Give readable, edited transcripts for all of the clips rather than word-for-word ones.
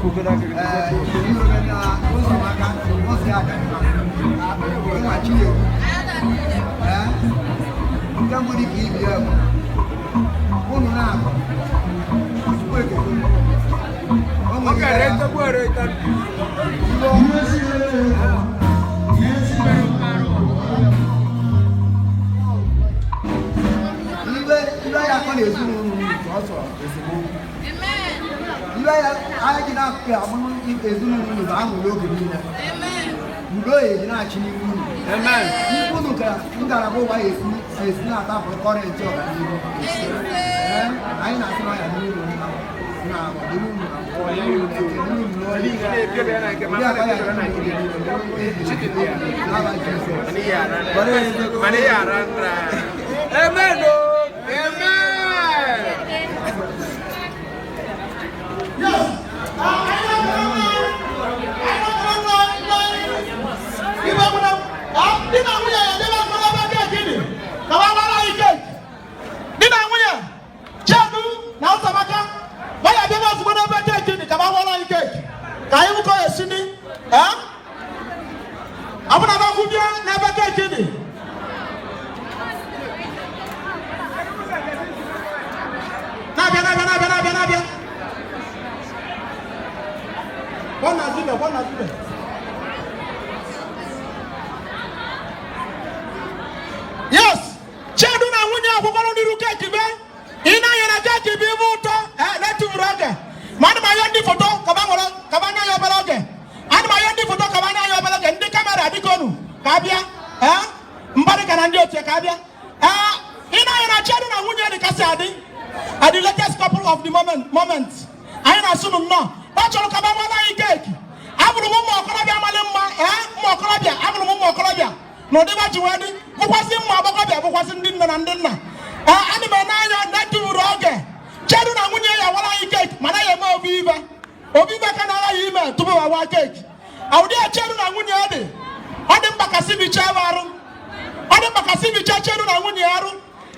Ee, irobe na Ụzọamaka, ụzọ ya dị mma. Nwa Chinedu. Ee, nke mbụ dị ka ibi ya bụ unu na-akọ Chukwu ekele. O nwere ihe ibe ibe ya akọ na ezinụlọ unu nke ọ sọrọ esemokwu. Ibe ya anyị ji na-akụ abụrụ ezinụlọ unu bụ aṅụrị oge niile. Udo ya eji na-achị n'ihu unu. Ikwu unu ka ngalaba ụwa ya esi na-atapụ current ọganihu. Ee, anyị na-asị na ọ ya dịrị unu mma na agwa dịrị unu na nkwọ, dịrị unu na eke, dịrị unu n'oye. Ụdị akwa ya dịrị unu oge niile, dịrị unu ebi ebi n'aha Jizọs. Amen. Oh. Amen. Yes. Anyị na-akọrọ ibe bụ na di na nwunye ya debe akọrọ ebe cake dị ka wa gbara anyị cake. Di na nwunye Chiedu na Ụzọamaka ba ya bịa ozugbo n'ebe cake dị ka wa gbara anyị cake ka anyị bụkọ esi ni. Ọ bụ na ba kwubie n'ebe cake dị. Na-abịa, na-abịa, na-abịa, na-abịa, na-abịa. Bwana Zube, Bwana Zube. Yes, Chiedu na nwunye akwụkwọrọ n'iru cake be. Ị na-anya na cake bụ ibe ụtọ, na-etufuru oge. Ma ana m ayọ ndị foto ka ba nwere ka ba anya ya obere oge. Ana m ayọ ndị foto ka ba anya ya obere oge. Ndị camera, biko nu ka abịa. Mbarịka na ndị otu ya ka abịa. Ị na-anya na Chiedu na nwunye dị kasị adị. Are the latest couple of the moment. Anyị na-asụ nụ nnọọ. Ọ chọrọ ka ba gbara anyị cake. Abụrụ m ụmụ okorobịa amalị mma, ụmụ okorobịa, abụrụ m ụmụ okorobịa. Na ụdị gbaji wee dị, bụkwasị ụmụ agbọghọbịa, bụkwasị ndị nne na ndị nna. Ana m ene anya na-etufuru oge. Chiedu na nwunye ya wara anyị cake, mana ya eme obi ibe. Obi ibe ka na-aghaghị ime tupu wa wa cake. Ụdị a Chiedu na nwunye ya dị, ọ dị mkpa ka si bichaa ebe arụ. Ọ dị mkpa ka si bichaa Chiedu na nwunye ya arụ.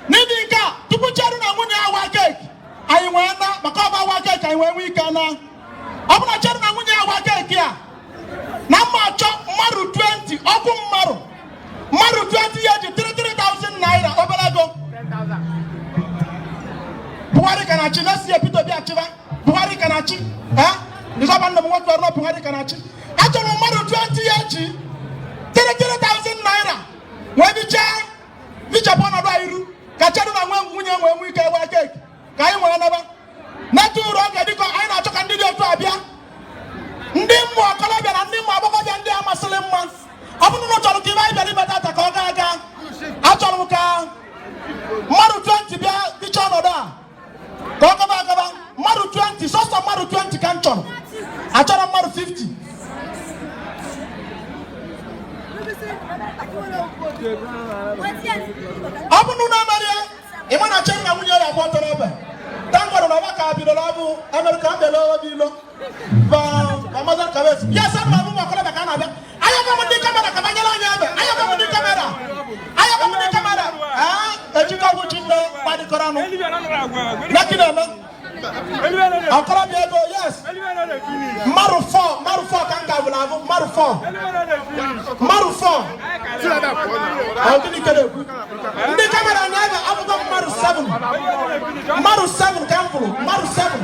N'ihi nke a, tupu Chiedu na nwunye ya wa cake, anyị nwee na maka ọba wa cake, anyị nwee nwee ike na. Ọ bụ na Chiedu na nwunye ya wa cake a, na mma achọ mmadụ 20, ọkụ mmadụ 20 ya ji 33,000 naira obere ego. Buhari ka na-achị, next year Peter Obi achịba. Buhari ka na-achị. Ịzọba nna m nwoke ọrụ, Buhari ka na-achị. Achọrọ mmadụ 20 ya ji 33,000 naira wee bichaa bichapụ ọnọdụ anyị iru ka Chiedu na nwunye nwee nwee ike wee cake ka anyị nwere naba na-eturu oge. Dịka anyị na-achọ ka ndị dị otu abịa, ndị mmụ okorobịa na ndị mmụ agbọghọbịa, ndị a masịrị mma. Ọ bụrụ na ụ chọrọ ka ibe anyị bịara imeta taa ka ọ gaa aga, achọrọ m ka mmadụ 20 bịa bichaa ọnọdụ a ka ọ gaba agaba. Mmadụ 20, sọsọ mmadụ 20 ka m chọrọ. Achọrọ mmadụ 50. Ọ bụrụ na emerie, ịma na Chiedu na nwunye ya agba ọtọ n'ebe. Thank God na ọgbakọ a bidoro, ọ bụ Amerịka mbele obi ilo ba Amazon kabes. Yes, ana m abụ ụmụ okorobịa ka a na-abịa. Ayọkwa m ndị camera ka banyere anyị ebe. Ayọkwa m ndị camera. Ayọkwa m ndị camera. Ejikọ ọgwụ chi nne gbadịkọrọ ọnụ. Lucky na-eme. Okorobịa ego, yes. Mmadụ 4, mmadụ 4 ka m ka bụ na-abụ mmadụ 4. Mmadụ 4. Ọ gịnị ka na-ekwu? Ndị camera na ebe abụgo mmadụ 7. Mmadụ 7 ka m fụrụ, mmadụ 7.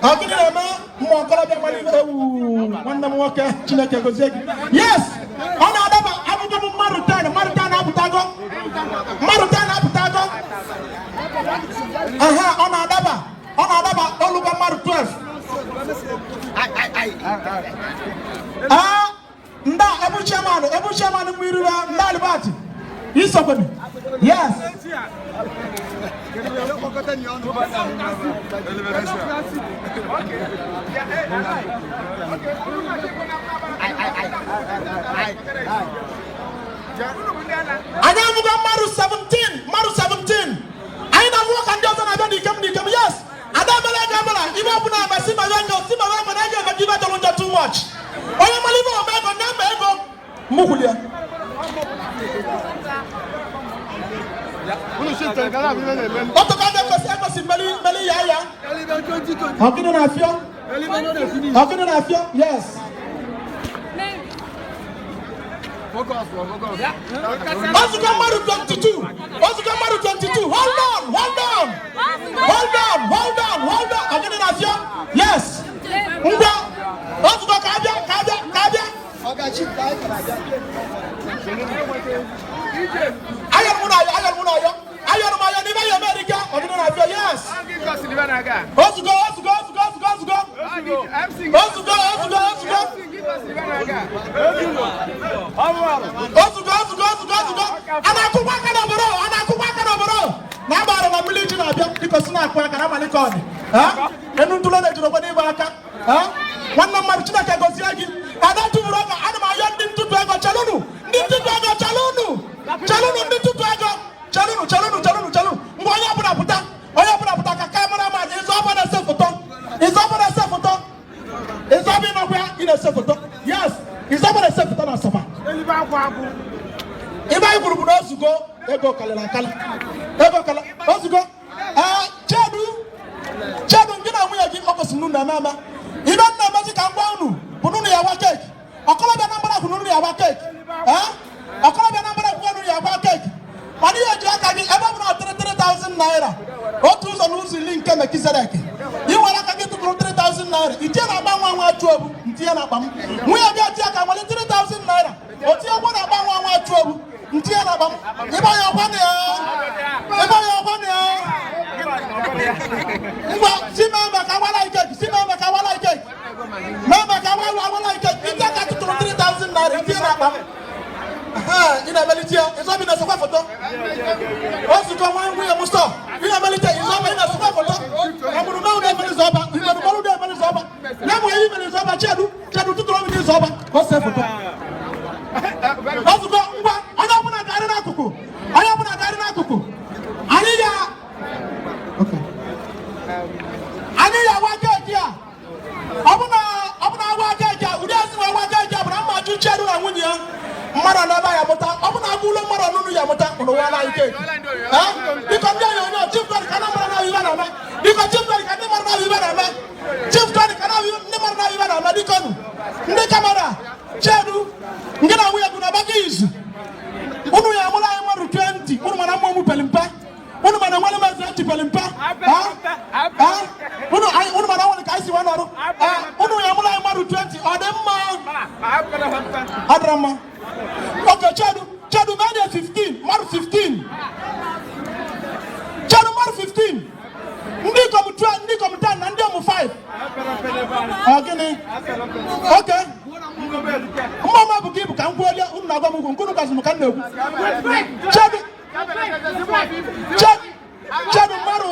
Ọ gịnị na-eme ụmụ okorobịa mmadụ ibe ewu nwanne m nwoke? Chineke gozie gị. Yes, ọ na-adaba. Abụgo m mmadụ 10, mmadụ 10 apụtago. Mmadụ 10 apụtago. Aha, ọ na-adaba. Ọ na-adaba olugo mmadụ 12. Ah, nda ebu chairman, ebu chairman mmiri ra nda Alibati. Isokwemi. Yes. Anyị amụgo mmadụ 17, mmadụ 17. Anyị na-amụ ka ndị ọzọ na-abịa n'ikem n'ikem. Yes. Ada emela ego ebela, ibe ọbụla eme si mewe ego, si mewe ego na ego eme ka ibe jọrọ njọ too much. Onye mara ibe ome ego na-eme ego mụkwulie. Otu ka ga-egosi egosi meli meli ya ya. Ọ gịnị na-afịọ? Ọkịnị na-afịọ? Yes. Ozugbo mmadụ 22, ozugbo mmadụ 22. Hold on, hold on, hold on, hold on, hold on. Ọkịnị na-afịọ? Yes. Ngwa, ozugbo, ka abịa, ka abịa, ka abịa. Ayọrọ mụ na ayọ, ayọrọ mụ na ayọ, ayọrọ m ayọ n'ime ya Amerịka. Ọkịnị na-afịọ? Yes. Ozugbo, ozugbo, ozugbo, ozugbo, ozugbo, ozugbo, ozugbo, ozugbo, ozugbo, ozugbo, ozugbo, ozugbo. A na-akụkwa aka n'obodo, a na-akụkwa aka n'obodo na agbara na mmiri ji na-abịa. Biko, si na-akụ aka na amalite ọ dị enu ntụlo na-ejirokwa n'ịgba aka. Nwanne mmadụ, Chineke gozie gị. Ada tụfuru ọka. Ana m ayọ ndị ntụtụ ego, chelụnụ. Ndị ntụtụ ego, chelụnụ, chelụnụ. Ndị ntụtụ ego, chelụnụ, chelụnụ, chelụnụ, chelụnụ. Mgbe onye ọbụla pụta, onye ọbụla pụta ka cameraman ịzọ ọbụ na-ese foto, ịzọ ọbụ na-ese foto, ịzọ ọbụ ịnọkwa ya, ị na-ese foto. Yes, ịzọ ọbụ na-ese foto na Asaba. Ibe anyị kwuru bụ na ozugo, ego karịrị akarị, ego karịrị ozugo. Ee, Chedu, Chedu, gị na nwunye gị, ọ kwesịrị unu na-eme eme. Ibe m na-emezi ka m gwa unu bụ na unu ya wa cake. Ọkọlọbịa na mgbara kwuru unu ya wa cake. Ee, ọkọlọbịa na mgbara kwuru unu ya wa cake, mana ihe eji aka gị ebe ọ bụla 33,000 naira, otu ụzọ n'ụzọ iri nke Melchizedek, ị nwere aka gị tụtụrụ 3,000 naira, itinye na akpa nwa nwa achụ obu, ntinye na akpa m. Nwunye gị etinye aka nwere 3,000 naira, o tinye ụgwọ na akpa nwa nwa achụ obu, ntinye na akpa m. Ịgba ya ọkwa na ya, ịgba ya ọkwa na ya. Ngwa, si mee maka awala cake, si mee maka awala cake, mee maka awala, awala cake. Itinye aka tụtụrụ 3,000 naira, itinye na akpa m. Ị na-emelite ya, ịzọbi na-esekwa foto. Ozugbo nwa nwunye m sọ ị na-emelite, ịzọba, ị na-esekwa foto. Ọmụrụ na-emeli zọba, imerụmọrụ na-emeli zọba, ya bụ ihe imeli zọba. Chedu, Chedu, tụtụrụ obi n'ịzọba ka o see foto. Ozugbo, ngwa, onye ọbụla garị n'akụkụ, onye ọbụla garị n'akụkụ. Anyị ya, anyị ya awa cake a. Ọ bụ na awa cake a, ụdị esi nwe awa cake a bụ na mma jụ Chedu na nwunye ya mmadụ n'ebe ya mụta. Ọ bụ na agụ ụlọ mmadụ ọnụnụ ya mụta ụnụ wala anyị cake. Biko, ndị onyonyo, Chief Tony, ka na mmadụ na ibe na-eme. Biko, Chief Tony, ka ndị mmadụ na ibe na-eme. Chief Tony, ka ndị mmadụ na ibe na-eme. Biko nụ, ndị camera. Chedu, nke na nwunye gị na-agbakọ izu unu ya amụla anyị mmadụ 20. Unu mana mmụọ mụ peli mpe, unu mana nwere m eze echi peli mpe. Unu unu mana nwere ka anyị si wee nọrụ. Unu ya amụla anyị mmadụ 20. Ọ dị mma, ọ dịrị mma. Ok, Chedu, Chedu, mee dị 15, mmadụ 15. Chedu, mmadụ 15, ndị ikom 12, ndị ikom 10 na ndị ọmụ 5. Ọ gịnị? Ok, mma bụ ka ibu ka m kwuo. Unu na-agwa m ugwu nke unu gwaziri m ka m na-ekwu. Chedu, Chedu, Chedu, mmadụ,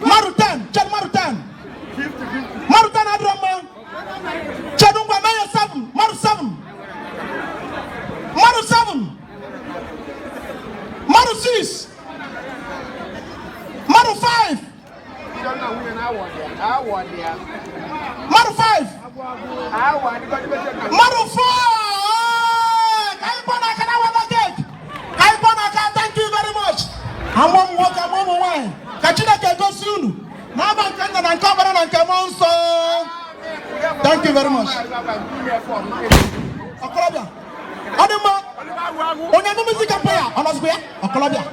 mmadụ 10. Chedu, mmadụ 10, mmadụ 10 adịrọ mma. Chedu, ngwa, mee ya 7, mmadụ 7, mmadụ 7, mmadụ 6, mmadụ 5, mmadụ 5, mmadụ 4. Ka anyị kpọọ n'aka na waba cake, ka anyị kpọọ n'aka. Thank you very much. Amụ m nwoke, amụ ụmụ nwaanyị, ka Chineke gosi unu n'aba nke Nna na nke Ọkpara na nke Mmụọ Nsọ. Thank you very much. Ọkọlọbịa, ọ dị mma. Onye ndị music player ọ nọzikwa ya? Ọkọlọbịa.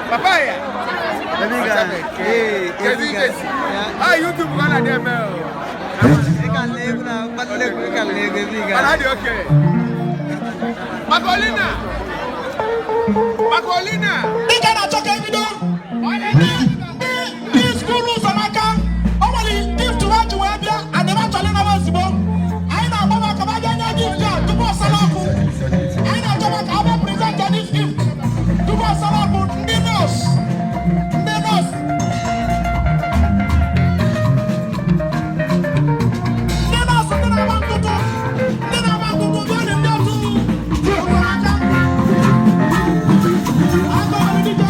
Papaya. Ee, Kezi Jesi. Ah, YouTube ka na-adị eme o. Mana dị oke. Makolina. Makolina. Dịka na-achọ ka ebido ndị ndị school ụzọmaka, o nwere gift ha ji wee bịa adịba chọrọ ịnaba ozugbo. Anyị na-agba maka ma bịa nye gift a tupu ọ sala ọkụ. Anyị na-achọ maka abịa present this gift tupu ọ sala ọkụ. Ndị nọọsụ, ndị nọọsụ, ndị nọọsụ, ndị na-agba ntụtụ, ndị na-agba ntụtụ, bịa. Ndị otu ụzọmaka aka mere dike.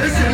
Thank you.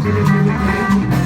Thank you.